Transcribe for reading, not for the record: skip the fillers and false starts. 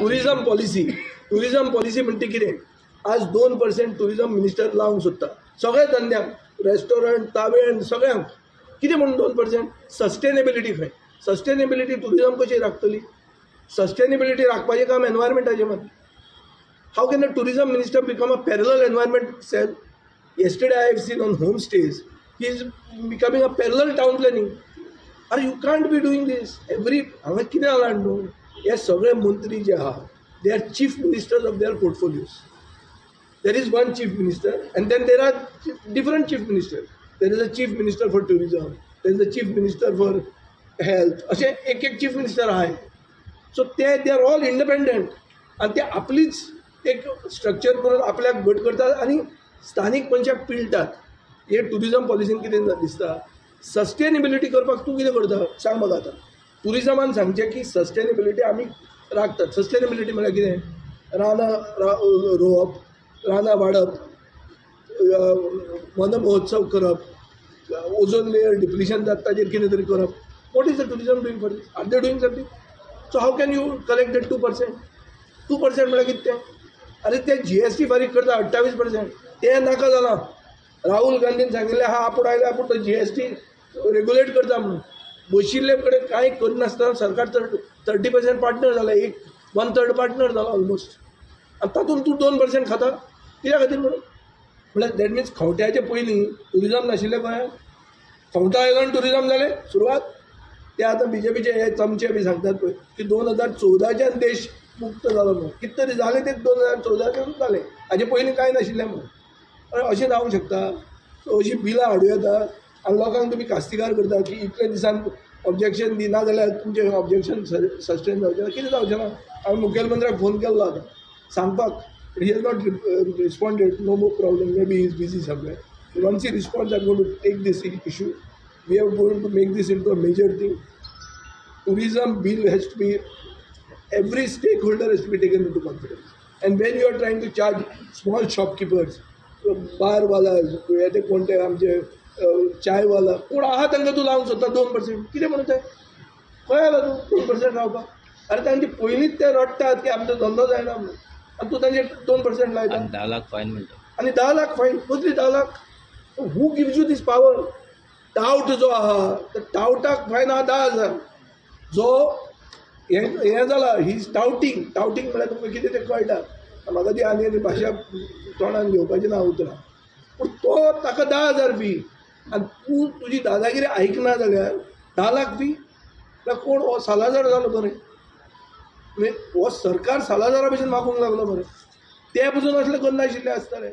Tourism policy, tourism policy म्हणटा कितें? आज 2% टुरिझम मिनिस्टर लावंक सोदता सगळ्या धंद्यांक, रेस्टॉरंट, तावेण, सगळ्यांक. कितें म्हणून 2%? सस्टेनेबिलिटी खंय? सस्टेनेबिलिटी टुरिझम कशी राखतली? सस्टेनेबिलिटी राखपाचें काम एनवायरमेंटाचें मरे. How can a tourism minister become a parallel environment cell? Yesterday I have seen on home stays, he is becoming a parallel town planning. अरे, you can't be doing this every. हांगा कितें जालां न्हू, हे सगळे मंत्री जे आहा, they are chief ministers of their portfolios. There is one chief minister and then there are different chief ministers. There is a chief minister for tourism, there is a chief minister for health. अशें एक एक chief minister आहाय. So ते they are all independent आनी ते आपलीच एक structure करून आपल्याक घट करतात आनी स्थानीक मनशाक पिळटात. हे टुरिजम पॉलिसीन कितें दिसता? सस्टेनेबिलिटी करपाक तूं कितें करता, सांग म्हाका. आतां टुरिजमान सांगचें की सस्टेनेबिलिटी आमी राखतात. सस्टेनेबिलिटी म्हळ्यार कितें? रानां रोवप, रानां वाडप, वन महोत्सव करप, ओझोन लेयर डिप्लिशन जाता ताजेर कितें तरी करप. What is the tourism doing for this? Are they doing something? So how can you collect that 2%? 2% म्हळ्यार कितें तें? आरे, ते जीएसटी फारीक करता 28%, तें नाका जालां. राहुल गांधीन सांगिल्लें आहा, आपूण आयले आपूण तो जीएसटी रेगुलेट करता म्हणून. बशिल्ले कडेन कांय करनासतना सरकार 30% पार्टनर जाला, एक वन थर्ड पार्टनर जाला ऑलमोस्ट, आनी तातूंत तूं 2% खाता कित्या खातीर म्हणून? म्हळ्यार that means खंवट्याचे पयलीं टुरिजम नाशिल्लें गोंयांत. खंवटो आयलो आनी टुरिजम जालें सुरवात. ते आतां बीजेपीचे हे चमचे बी सांगतात पळय की 2014च्यान देश मुक्त जालो म्हणून. कितें तरी जालें तें 2014च्यानूच जालें, हाजे पयलीं कांय नाशिल्लें म्हणून. अरे, अशें जावंक शकता? सो अशीं बिलां हाडूं येता आनी लोकांक तुमी कास्तिगार करता की इतले दिसान ऑब्जेक्शन दिना जाल्यार तुमचें ऑब्जेक्शन सस्टेन जावचें ना. कितें जावचें ना? हांवें मुखेलमंत्र्याक फोन केल्लो आतां सांगपाक. He has not responded. No more problem, maybe he is busy somewhere. Once he responds, I am going to take this issue. We are going to make this into a major thing. Tourism bill has to be, every stakeholder has to be taken into confidence. And when you are trying to charge small shopkeepers, बारवाला, हे ते कोण ते आमचे चायवाला कोण आहा, तांकां तूं लावंक सोदता 2%. कितें म्हणून तें? खंय आयला तूं 2% रावपाक? अरे, तांचे पयलींच ते रडटात की आमचो धंदो जायना म्हणून आनी तूं तांचेर 2% लायता. आनी 10 लाख फायन म्हणटा. आनी 10 लाख फायन. कसली 10 lakh? Who gives you this power? Tout जो आहा, तर टावटाक फायन आहा 10,000. जो हें हें जाला, he is touting. Touting म्हळ्यार तुमकां कितें तें कळटा. म्हाका ती आनी आनी भाशा तोंडान घेवपाची ना उतरां. पूण तो ताका 10,000 फी आनी तूं तुजी दादागिरी आयकना जाल्यार 10 लाख फी. कोण हो सालाजार जालो मरे? हो सरकार सालाजारा भशेन वागूंक लागलो मरे. ते पसून असले करनाशिल्ले आसतले.